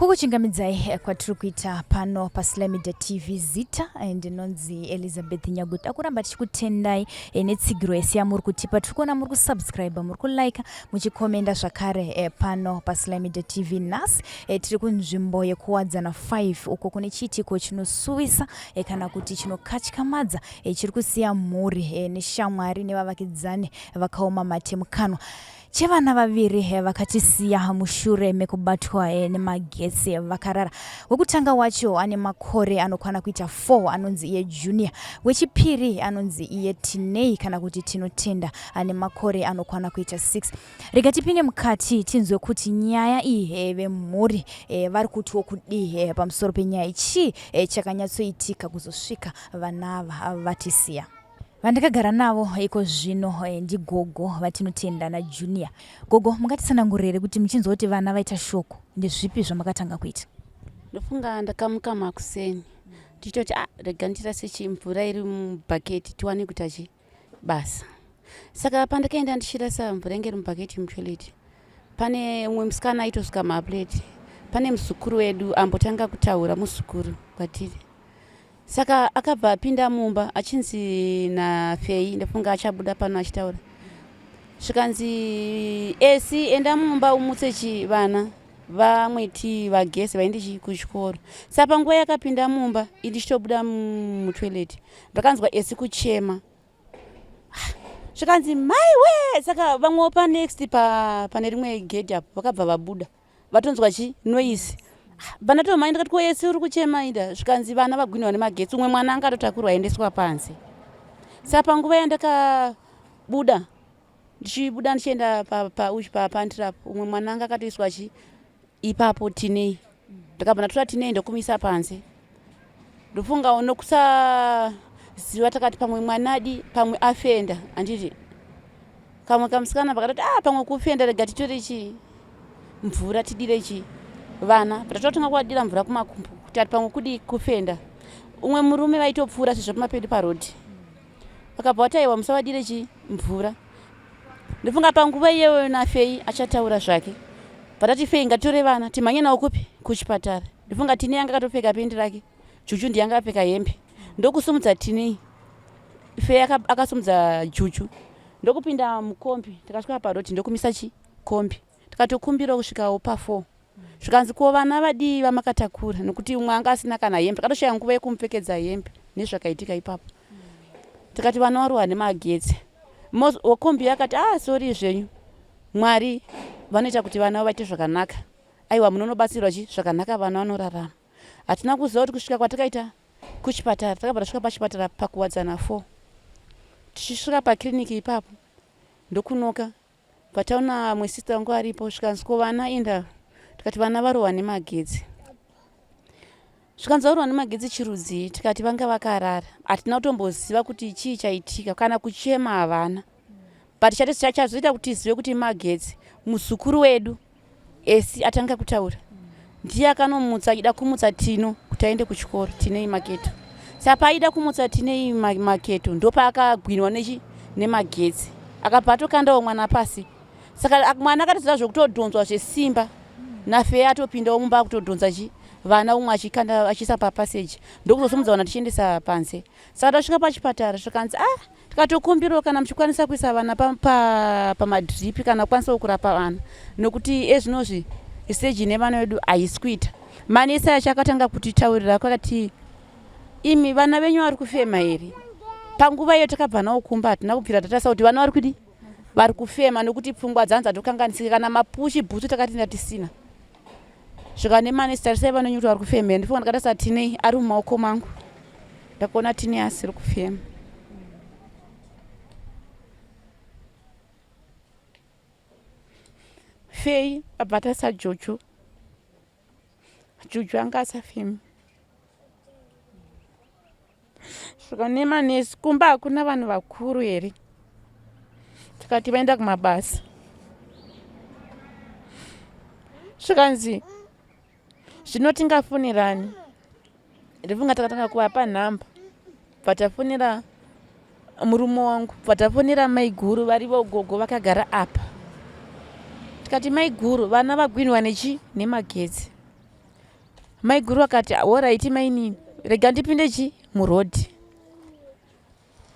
Kukuchingamidzai kwatiri kuita pano paSly Media TV. Zita ndinonzi Elizabeth Nyaguta. Kuramba tichikutendai netsigiro yese yamuri kutipa. Tiri kuona muri kusubscribe, muri kulike, muchikomenda zvakare pano paSly Media TV. Nhasi tiri kunzvimbo yekuWadzana 5 uko kune chiitiko chinosuwisa kana kuti chinokatyamadza chiri kusiya mhuri neshamwari nevavakidzani vakaoma mate mukanwa. Chevana vaviri vakatisiya mushure mekubatwa nemagetsi vakarara. Wekutanga wacho ane makore anokwana kuita 4 anonzi iye Junior. Wechipiri anonzi iye Tinei kana kuti Tinotenda ane makore anokwana kuita 6. Rega tipinde mukati tinzwe kuti nyaya iyi vemhuri vari kutiwo kudii pamusoro penyaya chii chakanyatsoitika kuzosvika vana ava vatisiya. Vandakagara navo iko zvino ndigogo vaTinotenda naJunior. Gogo, mungatitsanangurire kuti muchinzwa kuti vana vaita shoko, ndezvipi zvamakatanga kuita? Ndofunga ndakamuka makuseni ndichitoti ah, rega ndirase chimvura iri mubhaketi tiwane kuita chi basa. Saka pandakaenda ndichirasa mvura inge iri mubhaketi mutoilet, pane umwe musikana aitosuka maplate, pane muzukuru wedu ambotanga kutaura muzukuru kwatiri. Saka akabva apinda mumba achinzi naFeyi, ndofunga achabuda pano achitaura. Zvikanzi Esi enda mumba umutse chi vana vamwe tii vageze vaende chi kuchikoro. Saka panguva yakapinda mumba ini ndichitobuda mutoilet ndakanzwa Esi kuchema. Zvikanzi maiwe, saka vamwewo panext pa, pane rimwe gedhi apo vakabva vabuda. Vatonzwa chi noise. Pandatomhanya ndikati ko Esi uri kuchema ida, zvikanzi vana vagwinwa nemagetsi, umwe mwana anga atotakurwa aendeswa panze. Saka panguva yandakabuda ndichibuda ndichienda papantry apo, umwe mwana anga akatoiswa chi ipapo Tinei. Ndakabva ndatora Tinei ndokumisa panze. Ndofunga nokusaziva takati pamwe mwana adi pamwe afenda handiti. Kamwe kamusikana vakatoti ah pamwe kufenda rega titore chi mvura tidire chi vana. Tatotanga kuvadira mvura kumakumbo kuti ati pamwe kudi kufenda. Umwe murume vaitopfuura sezvo pamapedu paroad. Vakabva vati aiwa musavadire chi mvura. Ndofunga panguva iyoyo naFei achataura zvake. Patati Fei ngatitore vana timhanye navo kupi kuchipatara. Ndofunga Tinei anga akatopfeka pendi rake. Juju ndiye anga akapfeka hembe. Ndokusumudza Tinei. Fei akasumudza Juju. Ndokupinda mukombi takasvika paroad ndokumisa chi kombi. Tikatokumbira kusvikawo pa4. Zvikanzi ko vana vadii vamakatakura nokuti umwe anga asina kana hembe. Takatoshaya nguva yekumupfekedza hembe nezvakaitika ipapo. Tikati vana varohwa nemagetsi. Kombi yakati ah sorry zvenyu. Mwari vanoita kuti vana vaite zvakanaka. Aiwa munonobatsirwa chi zvakanaka vana vanorarama. Hatina kuziva kuti kusvika kwatakaita kuchipatara takabva tasvika pachipatara paKuwadzana 4. Tichisvika pakiriniki ipapo ndokunoka pataona mwe sister wangu aripo zvikanzi ko vana inda tikati vana varohwa nemagetsi. Zvikanzi varohwa nemagetsi chirudzii tikati vanga vakarara. Hatina kutomboziva kuti chii chaitika kana kuchema havana. But chazoita kuti tizive kuti magetsi muzukuru wedu Esi atanga kutaura ndiye akanomutsa achida kumutsa Tino kuti aende kuchikoro Tinei Maketo. Saka paaida kumutsa Tinei Maketo ndopaakagwinwa nechi nemagetsi akabva atokandawo mwana pasi. Saka mwana akatoziva zvekutodhonzwa zvesimba naFeya atopindawo mumba akutodhonza chi vana umwe achikanda achiisa papaseji ndokuzosimudza vana tichiendesa panze. Saka tasvika pachipatara zvikanzi ah tikatokumbirawo kana muchikwanisa kuisa vana pamadrip pa, pa kana kukwanisawo kurapa vana nokuti ezvinozvi stage ine vana vedu haisi kuita. Manesi acho akatanga kutitaurira akati imi vana venyu vari kufema here? Panguva iyo takabva nawo kumba hatina kubvira tatarisa kuti vana vari kudi vari kufema nokuti pfungwa dzanzi dzatokanganisika kana mapushi bhutsu takati tisina. Svika nemanesi tarisai vana venyu kuti vari kufema here? Ndifunga ndakatarisa Tinei ari mumaoko mangu ndakaona Tinei asiri kufema. Fei abva atarisa Juju. Juju anga asafemi. Svika nemanesi kumba hakuna vanhu vakuru here? Tikati vaenda kumabasa. Zvikanzi zvino tingafunirani? Ndifunga takatanga kuvapa nhamba bva tafonera murume wangu bva tafonera maiguru varivo gogo vakagara apa. Tikati maiguru vana vagwinwa nechi nemagetsi. Maiguru vakati horaiti mainini rega ndipinde chi murodhi.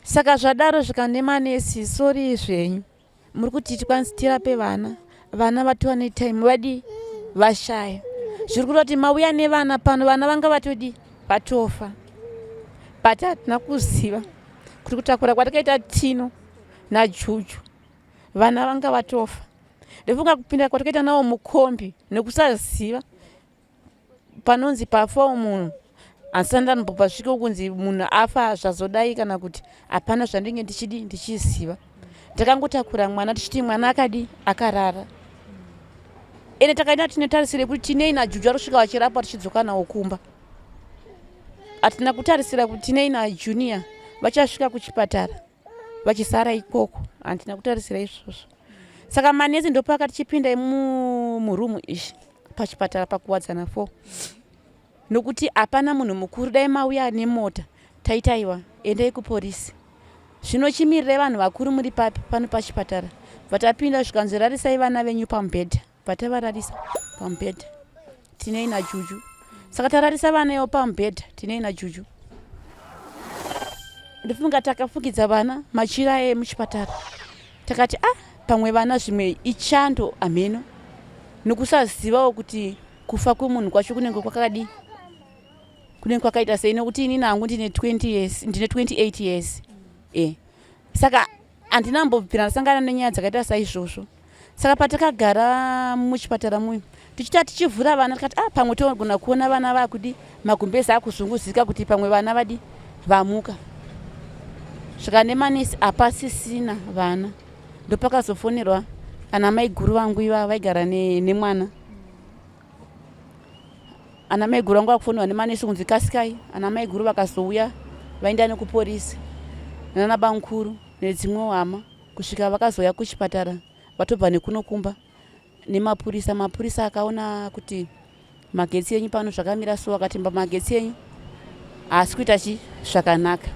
Saka zvadaro zvikanzi nemanesi sori zvenyu muri kuti tikwanise tirape vana vana vatova netime vadii vashaya zviri kureva kuti mauya nevana pano vana vanga vatodii vatofa but hatina kuziva kuti kutakura kwatakaita tino najuju vana vanga vatofa ndofunga kupinda kwatakaita nawo mukombi nekusaziva panonzi pafawo munhu handisati ndanombopasvika kunzi munhu afa zvazodai kana kuti hapana zvandinge ndichidi ndichiziva takangotakura mwana tichiti mwana akadi akarara ende takaenda tine tarisiro yekuti tinei najuju ari kusvika vachirapwa tichidzoka nawo kumba hatina kutarisira kuti tinei najunior vachasvika kuchipatara vachisara ikoko handina kutarisira izvozvo saka manesi ndopaka tichipinda murumu ishi pachipatara pakuwadzana fo nokuti hapana munhu mukuru dai mauya nemota taitaiwa endai kuporisi zvino chimirirai vanhu vakuru muri papi pano pachipatara vatapinda zvikanzi rarisai vana venyu pamubhedha bvatavararisa pamubhedha tinei najuju saka tararisa vana ivo pamubhedha tinei najuju ndofunga takafukidza vana machira emuchipatara takati ah pamwe vana zvimwe ichando hameno nokusazivawo kuti kufa kwemunhu kwacho kunenge kwakadii kunenge kwakaita sei nokuti ini nangu ndine 20 years ndine 28 years e saka handina mbobvira ndasangana nenyaya dzakaita saizvozvo saka patakagara muchipatara muyu tichita tichivhura vana tikati ah pamwe togona kuona vana vakudi magumbezi akuzunguzika kuti pamwe vana vadi vamuka svika nemanesi apasisina vana ndopakazofonerwa ana maiguru vangu ivava vaigara nemwana ne ana maiguru vangu vakufonerwa nemanesi kunzi kasikai ana maiguru vakazouya vaenda nekuporisi nana bamukuru nedzimwewo hama kusvika vakazouya kuchipatara vatobva nekuno kumba nemapurisa mapurisa akaona kuti magetsi enyu pano zvakamira so akati magetsi enyu haasi kuita chi zvakanaka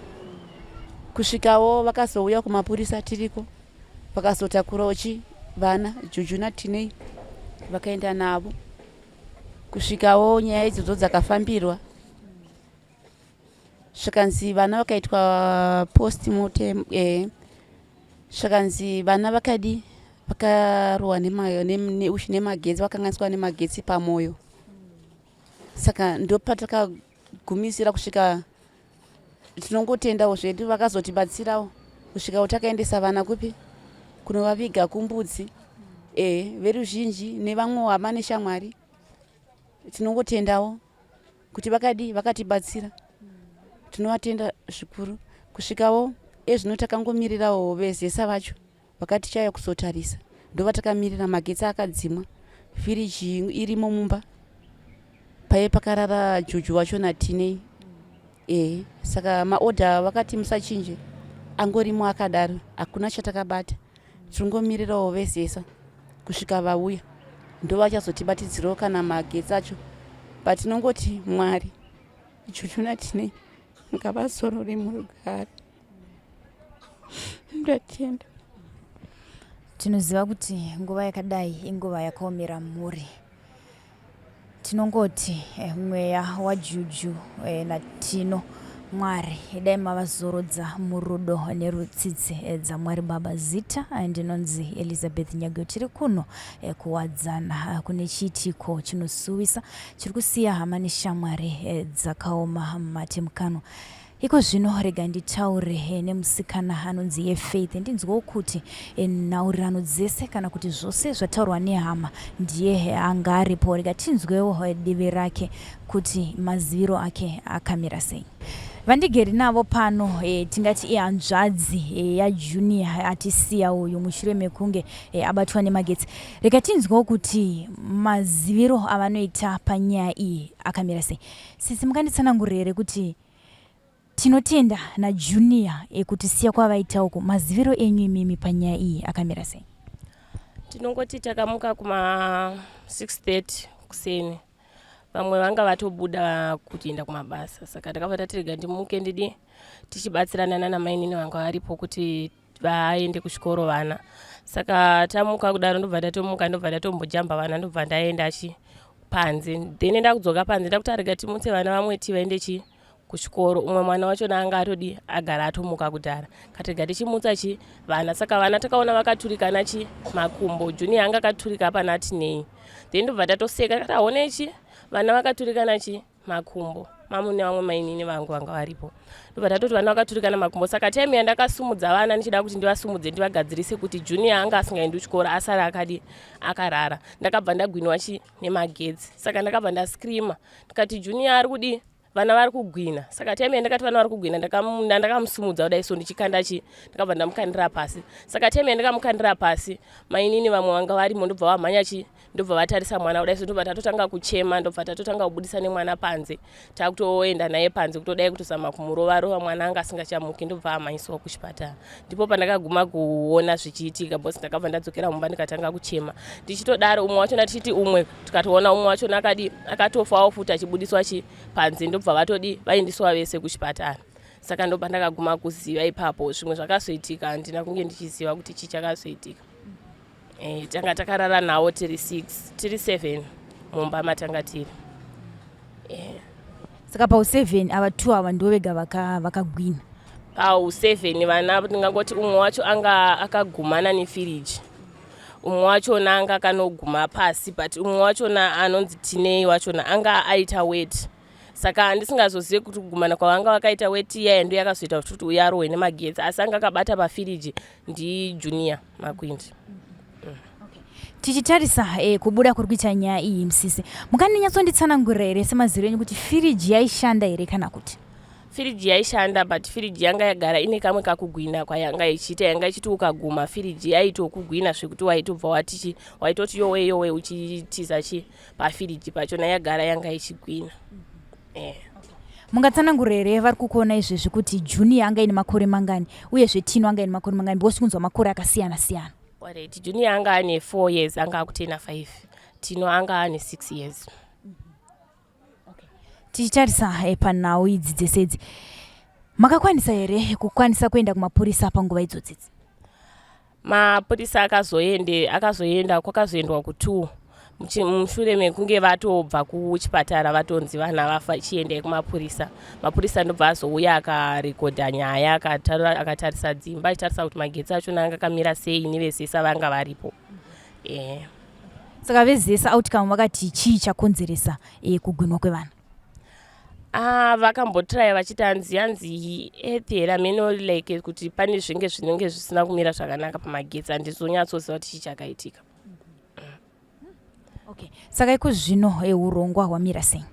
kusvikawo vakazouya kumapurisa tiriko vakazotakurawo chi vana juju natinei vakaenda navo kusvikawo nyaya idzodzo dzakafambirwa zvikanzi vana vakaitwa post mortem eh, zvikanzi vana vakadi vakarohwa neushi nemagetsi vakanganiswa nemagetsi pamoyo saka ndopatakagumisira kusvika tinongotendawo zvedu vakazotibatsirawo kusvikawo takaendesa vana kupi kunovaviga kumbudzi e veruzhinji nevamwe hama neshamwari tinongotendawo kuti vakadii vakatibatsira tinovatenda zvikuru kusvikawo ezvino takangomirirawo vezesa vacho vakatichaya kuzotarisa ndovatakamirira magetsi akadzimwa firiji irimo mumba paye pakarara juju wacho natinei ee saka maodha vakati musachinje angorimo akadaro hakuna chatakabata tiringomirirawo vezesa kusvika vauya ndovachazotibatidzirawo kana magetsi acho but tinongoti mwari juju natinei ngavazorore murugare ndatenda tinoziva kuti nguva yakadai inguva yakaomera mhuri Tinongoti eh, mweya waJuju eh, naTino Mwari dai mavazorodza murudo nerutsitsi eh, dzaMwari Baba. Zita ndinonzi Elizabeth Nyagyo. Tiri kuno kuwadzana kune chiitiko chinosuwisa chiri kusiya hama neshamwari dzakaoma mate mukanwa. Iko zvino rega nditaure eh, nemusikana anonzi iye Faith ndinzwewo kuti eh, nhaurirano dzese kana kuti zvose zvataurwa nehama ndiye eh, anga aripo. Rega tinzwewo divi rake kuti maziviro ake akamira sei. Vandigeri navo pano e, tingati ihanzvadzi e, yaJunior atisiya uyu mushure mekunge e, abatwa nemagetsi. Rega tinzwewo kuti maziviro avanoita panyaya iyi akamira sei. Sisi mukanditsanangurira here kuti Tinotenda naJunior kutisiya kwavaita uku maziviro enyu imimi panyaya iyi akamira sei? Tinongoti takamuka kuma 6:30 kuseni vamwe vanga vatobuda kuenda kumabasa saka takabva tati rega ndimuke ndidi tichibatsirana nana mainini vanga varipo kuti vaende kuchikoro vana saka tamuka kudaro ndobva ndatomuka ndobva ndatombojamba vana ndobva ndaenda chi panze then ndakudzoka panze ndakuti arega timutse vana vamwe tivaende chi kuchikoro umwe mwana wachona anga atodi agara atomuka kudhara katirega tichimutsa chi vana saka vana takaona vakaturikana chi makumbo junior anga akaturika pana tinei then ndobva tatoseka takati aone chi vana vakaturikana chi makumbo mamune vamwe mainini vangu vanga varipo ndobva tatoti vana vakaturikana makumbo saka time yandakasumudza vana ndichida kuti ndivasumudze ndivagadzirise kuti junior anga asingaendi kuchikoro asara akadi akarara ndakabva ndagwinwa chi nemagetsi saka ndakabva ndascreama ndikati junior ari kudii vana vari kugwina saka time yandakati vana vari kugwina ndakamusumudza kudai so ndichikanda chi ndakabva ndamukandira pasi saka time yandakamukandira pasi mainini vamwe vanga varimo ndobva vamhanya chi ndobva vatarisa mwana kudai so ndobva tatotanga kuchema ndobva tatotanga kubudisa nemwana panze takutoenda naye panze kutodai kutozama kumurova rova mwana anga asingachamuki ndobva amhanyiswa kuchipatara ndipo pandakaguma kuona zvichiitika because ndakabva ndadzokera mumba ndikatanga kuchema ndichitodaro umwe wachona tichiti umwe tikatoona umwe wachona akadi akatofawo futi achibudiswa chi panze ndobva vatodi vaendiswa vese kuchipatara saka ndobva ndakaguma kuziva ipapo zvimwe zvakazoitika handina kunge ndichiziva kuti chii chakazoitika e, tanga takarara nawo tiri 6 tiri 7 mumba matanga tiri e. Saka pau 7 ava 2 ava ndivo vega vakagwina vaka pau 7 vana ndingangoti umwe wacho anga akagumana nefiriji umwe wachona anga akanoguma pasi but umwe wachona anonzi tinei wachona anga aita wet saka handisingazozive kuti kugumana kwavanga vakaita weti iyaya ndo yakazoita kuti uye arohwe nemagetsi asi anga akabata pafiriji ndijunior makwindi mm. Tichitarisa eh, kubuda kuri kuita nyaya iyi msisi mukandinyatsoндitsanangurira here semaziro enyu kuti firiji yaishanda here kana kuti firiji yaishanda but firiji yanga yagara ine kamwe kakugwina kwayanga ichiita yanga ichiti ukaguma firiji yaitokugwina zvekuti waitobva watichi waitoti yowe yowe uchitiza chi pafiriji pachona yagara yanga ichigwina mm -hmm. eh. Mungatsanangura here vari kukuona izvezvi kuti Junior anga ine makore mangani uyezve Tino anga ine makore mangani because kunzwa makore akasiyana siyana. Alright, Junior anga ane 4 years anga akutena 5. Tino anga ane 6 years. Okay. Tichitarisa eh, panhau idzi dzese idzi makakwanisa here kukwanisa kuenda kumapurisa panguva idzodzi idzi? Mapurisa akazoende akazoenda kwakazoendwa ku2 mushure mekunge vatobva kuchipatara vatonzi vana vafa chiendai kumapurisa mapurisa ndobva azouya akarekodha nyaya akatarisa dzimba achitarisa kuti magetsi achona anga akamira sei nevezesa vanga varipo eh. Saka vezesa outcome vakati chii chakonzeresa eh, kugwinwa kwevana? Ah, vakambotraya vachiti hanzi hanzi earth here hameno like kuti pane zvinge zvinenge zvisina kumira zvakanaka pamagetsi handizonyatsoziva kuti chii chakaitika. Okay. Saka iko zvino eh, urongwa hwamira sei?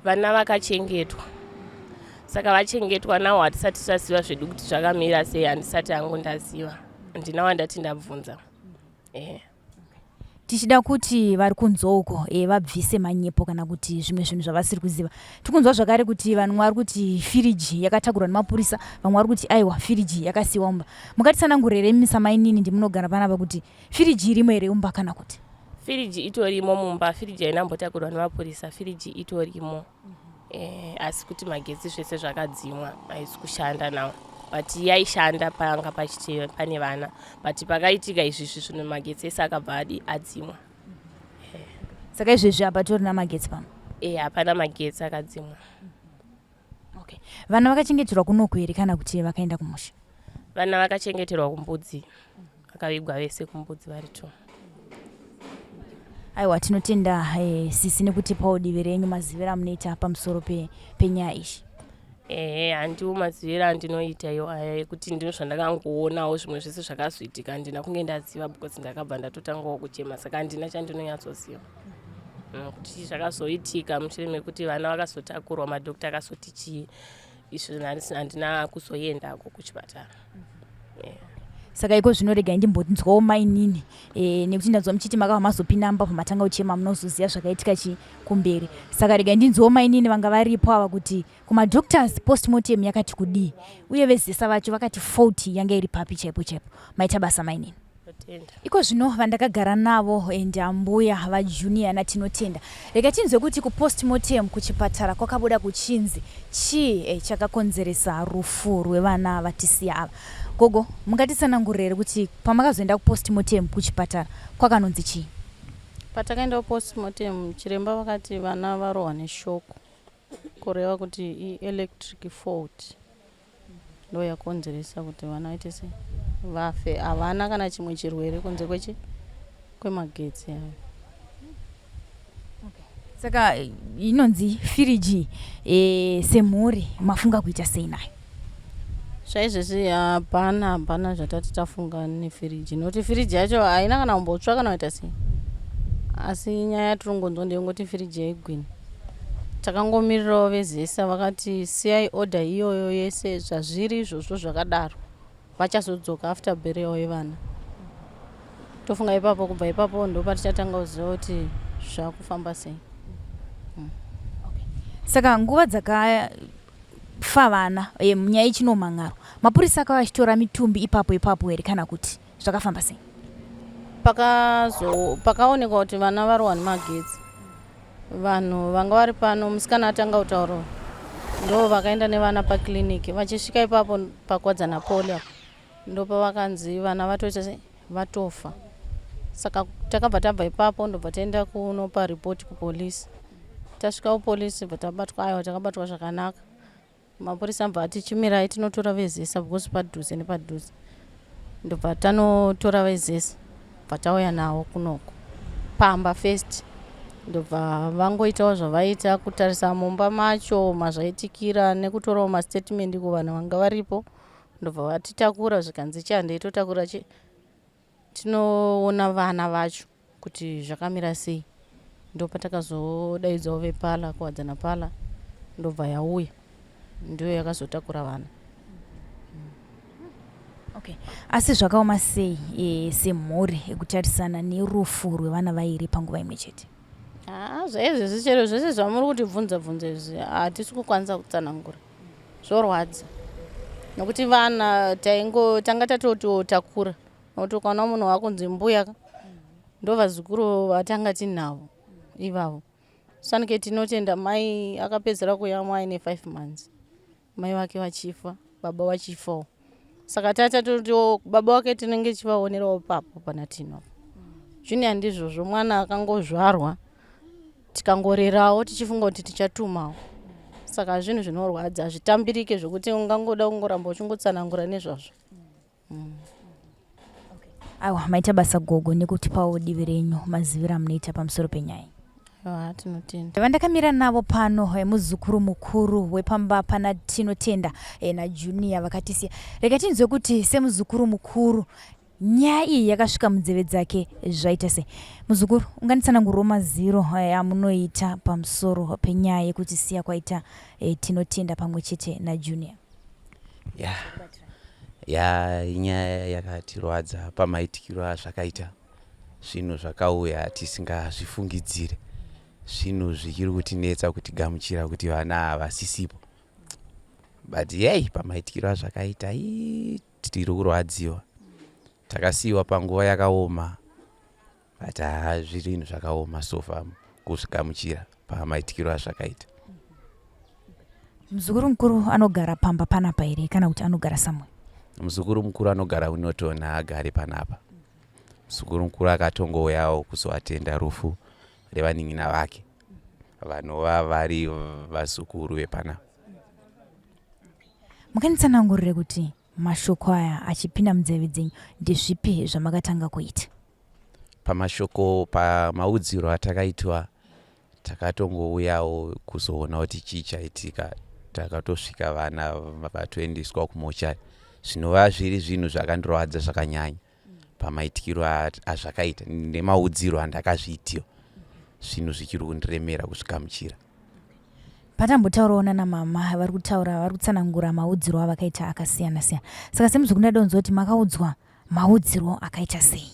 Vana vakachengetwa saka vachengetwa nawo hatisati taziva zvedu kuti zvakamira sei handisati hangu ndaziva handina wandati ndabvunza eh. Tichida kuti vari kunzwa uko e, vabvise manyepo kana kuti zvimwe zvinhu zvavasiri kuziva. Tikunzwa zvakare kuti vanhu vari kuti firiji yakatakurwa nemapurisa, vamwe vari kuti aiwa firiji yakasiiwa mumba. Mungatitsanangurire imi samainini ndimunogara panapa kuti firiji irimo here mumba kana kuti? Firiji itorimo mumba, firiji haina kumbotakurwa nemapurisa, firiji itorimo. Mm -hmm. Eh, asi kuti magetsi zvese zvakadzimwa haisi kushanda now but yaishanda panga pachiti pane vana but pakaitika izvizvi zvinhu magetsi ese akabva adi adzimwa eh. Saka izvezvi hapatorina magetsi pano? Eh, hapana magetsi akadzimwa. Okay. Vana vakachengeterwa kunoku here kana kuti vakaenda kumusha? Vana vakachengeterwa kumbudzi vakavigwa vese kumbudzi vari two. Aiwa tinotenda eh, sisi nekutipawo divi renyu maziviro amunoita pamusoro penyaya pe iyi. Ehe, handiwo maziviro andinoita iwo aya ekuti ndino zvandakangoonawo zvimwe zvese zvakazoitika handina kunge ndaziva because ndakabva ndatotangawo kuchema saka handina chandinonyatsoziva mm, kuti chii zvakazoitika mushure mekuti vana vakazotakurwa madhokta akazoti chii izvo handina kuzoendako kuchipatara. Yeah. Saka iko zvino regai ndimbonzwawo mainini e, nekuti ndanzwa muchiti makava mazopinda mumba pamatanga kuchema munozoziva zvakaitika chi kumberi. Saka regai ndinzwawo mainini vanga varipo ava kuti kumadoctors postmortem yakati kudii uye vezesa vacho vakati fault yanga iri papi chaipo chaipo. Maita basa mainini. Iko zvino vandakagara navo and ambuya vaJunior naTinotenda. Rega tinzwe kuti kupostmortem kuchipatara kwakabuda kuchinzi chii eh, chakakonzeresa rufu rwevana vatisiya ava. Gogo, mungatitsanangurire here kuti pamakazoenda kupostmortem kuchipatara kwakanonzi chii? Patakaenda kupostmortem chiremba vakati vana varohwa neshoko kureva kuti ielectric fault ndo yakonzeresa kuti vana vaite se vafe. Havana kana chimwe chirwere kunze kwechi kwemagetsi ayo. Saka inonzi firiji e, semhuri mafunga kuita sei nayo? Zvaizvezvi hapana hapana zvatati tafunga nefiriji nokuti firiji yacho haina kana kumbotsva kana kuita sei asi nyaya yatiri kungonzwa ndeyongoti firiji yaigwina takangomirirawo vezesa vakati siyai order iyoyo yese zvazviri izvozvo zvakadaro vachazodzoka after burial yevana tofunga ipapo kubva ipapo ndopatichatanga kuziva kuti zvakufamba sei mm. okay. Saka nguva dzakafa vana e, nyaya ichinomhan'arwa mapurisa akava achitora mitumbi ipapo ipapo here kana kuti zvakafamba sei? Pakazo pakaonekwa kuti vana varohwa nemagetsi vanhu vanga vari pano musikana atanga kutaura ndo vakaenda nevana paclinic vachisvika ipapo pakwadzana poli apo ndopavakanzi vana vatoita sei vatofa saka takabva tabva ipapo ndobva taenda kunopa report kupolisi tasvika kupolisi bva tabatwa aiwa takabatwa zvakanaka Mapurisa abva ati chimirai tinotora veZesa because padhuze nepadhuze. Ndobva tanotora veZesa bva tauya navo kunoko pamba first ndobva vangoitawo zvavaita kutarisa mumba macho mazvaitikira nekutorawo mastatement kuvanhu vanga varipo ndobva vatitakura zvikanzi chihandei totakura chi Tinoona vana vacho kuti zvakamira sei ndopatakazodaidzwawo vepala kuwadzana pala ndobva yauya ndiyo yakazotakura vana. Okay. Asi zvakaoma sei e, semhuri kutarisana nerufu rwevana vairi panguva imwe chete? Haa zvaizvezvi chero zvese zvamuri kutibvunza bvunza izvi hatisi kukwanisa kutsanangura. Zvorwadza nokuti vana taingo tanga tatotiwo takura nokuti ukaona munhu wakunzi mbuya ka ndovazukuru vatanga tinavo ivavo sanike tinotenda mai akapedzera kuyamwa aine five months mai vake vachifa baba vachifawo saka tatatotiwo baba vake tinenge tichivaonerawo papo pana tino junior ndizvozvo mwana akangozvarwa tikangorerawo tichifunga kuti tichatumawo saka zvinhu zvinorwadza hazvitambirike zvekuti ungangoda kungoramba uchingotsanangura nezvazvo mm. Aiwa, maita basa gogo nekutipawo divi renyu maziviro amunoita pamusoro penyaya Aiwa, tinotenda. Vandakamira navo pano eh, muzukuru mukuru wepamba pana Tinotenda eh, naJunior vakatisiya. Rega tinzwe kuti semuzukuru mukuru nyaya iyi yakasvika munzeve dzake zvaita sei. Muzukuru, unganditsananguriro maziro eh, amunoita pamusoro penyaya yekutisiya kwaita Tinotenda pamwe chete naJunior? Ya ya inyaya yakatirwadza pamaitikiro azvakaita zvinhu zvakauya tisingazvifungidzire zvinhu zvichiri kutinetsa kutigamuchira kuti vana havasisipo but yei pamaitikiro azvakaita tiri kurwadziwa takasiyiwa panguva yakaoma but haa zvinhu zvakaoma sofa kuzvigamuchira pamaitikiro azvakaita. Muzukuru mukuru anogara pamba panapa here kana kuti anogara somewhere? Muzukuru mukuru anogara kuNorton haagari panapa. Muzukuru mukuru akatongouyawo kuzoatenda rufu revanin'ina vake vanova vari vazukuru vepanapa. Mukanditsanangurire kuti mashoko aya achipinda munzeve dzenyu ndezvipi zvamakatanga kuita? Pamashoko pamaudziro atakaitwa takatongouyawo kuzoona kuti chii chaitika takatosvika vana vatoendeswa kumochari zvinova zviri zvinhu zvakandirwadza zvakanyanya pamaitikiro azvakaita nemaudziro andakazviitiwa zvinhu zvichiri kundiremera kuzvigamuchira. Patambotaurawo nana mama vari kutaura vari kutsanangura maudziro avakaita akasiyana siyana saka semuzukuru ndadonzwa kuti makaudzwa maudzirwo akaita sei?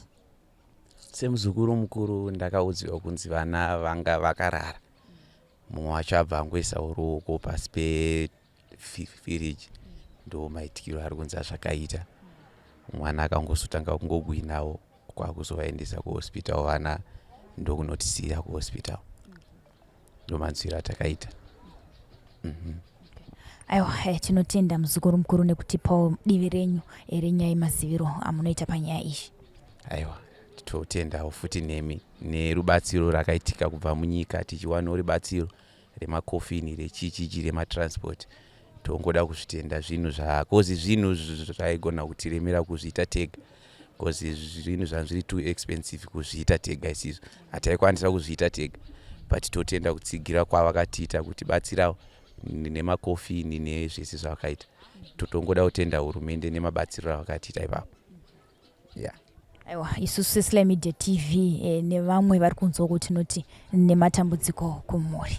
Semuzukuru mukuru ndakaudziwa kunzi vana vanga vakarara mumwe wacho abva angoisawo ruoko pasi pefiriji ndo maitikiro ari kunzi azvakaita mwana akangozotanga kungogwinawo kwakuzovaendesa kuhospital vana ndokunotisiya kuhospital ndomanzwiro atakaita mm -hmm. Aiwa, eh, tinotenda muzukuru mukuru nekutipawo divi renyu eh, renyaya yemaziviro amunoita panyaya iyi. Aiwa, Totendawo futi nemi nerubatsiro rakaitika kubva munyika, tichiwanawo rubatsiro remakofini, rechichichi, rematransport. Tongoda kuzvitenda zvinhu zvakozi zvinhu zvaigona kutiremera kuzviita tega, because zvinhu zvanga zviri too expensive kuzviita tega. Isizvo hataikwanisa kuzviita tega, but totenda kutsigira kwavakatiita, kutibatsirawo nemakofini nezvese zvavakaita. Totongoda kutenda hurumende nemabatsiro avakatiita ipapo, yeah. Aiwa, isusu seSly Media TV nevamwe vari kunzwa kuti tinoti nematambudziko kumhuri.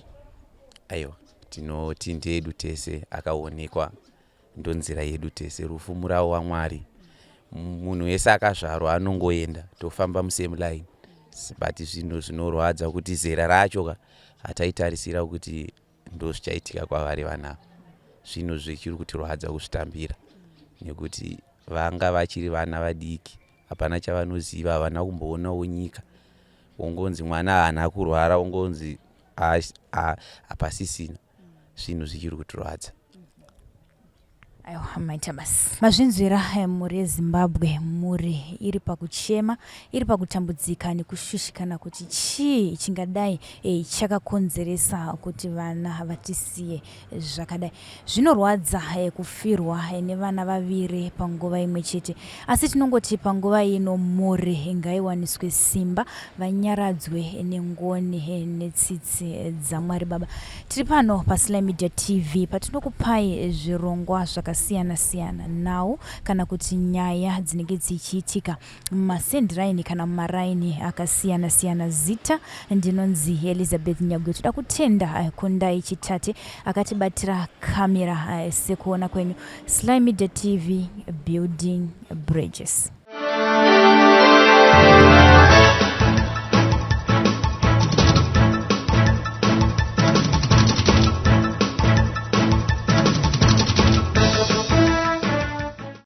Aiwa, tinoti ndeedu tese, akaonekwa ndonzira yedu tese. Rufu murawo waMwari, munhu wese akazvarwa anongoenda, tofamba musame line, but zvinhu zvinorwadza kuti zera racho ka hataitarisira kuti ndo zvichaitika kwavari vana. Zvinhu zvichiri kutirwadza kuzvitambira nekuti vanga vachiri vana vadiki, hapana chavanoziva, havana kumboonawo nyika. Ungonzi mwana haana kurwara, ungonzi hapasisina. Zvinhu zvichiri kutirwadza. Aiwa, maita basa. Mazvinzwira, mhuri yeZimbabwe. Mhuri iri pakuchema, iri pakutambudzika nekushushikana kuti chii chingadai chakakonzeresa kuti vana vatisiye zvakadai. Zvinorwadza kufirwa nevana vaviri panguva imwe chete, asi tinongoti panguva ino mhuri ngaiwaniswe simba, vanyaradzwe nengoni netsitsi dzaMwari Baba. Tiri pano paSly Media TV patinokupai zvirongwa zvakasiyana-siyana, nhau kana kuti nyaya dzinenge dzichiitika mumasendiraini kana mumaraini akasiyana-siyana. Zita ndinonzi Elizabeth Nyagwe. Toda kutenda Kundai Chitate akatibatira kamera sekuona kwenyu. Sly Media TV, building bridges.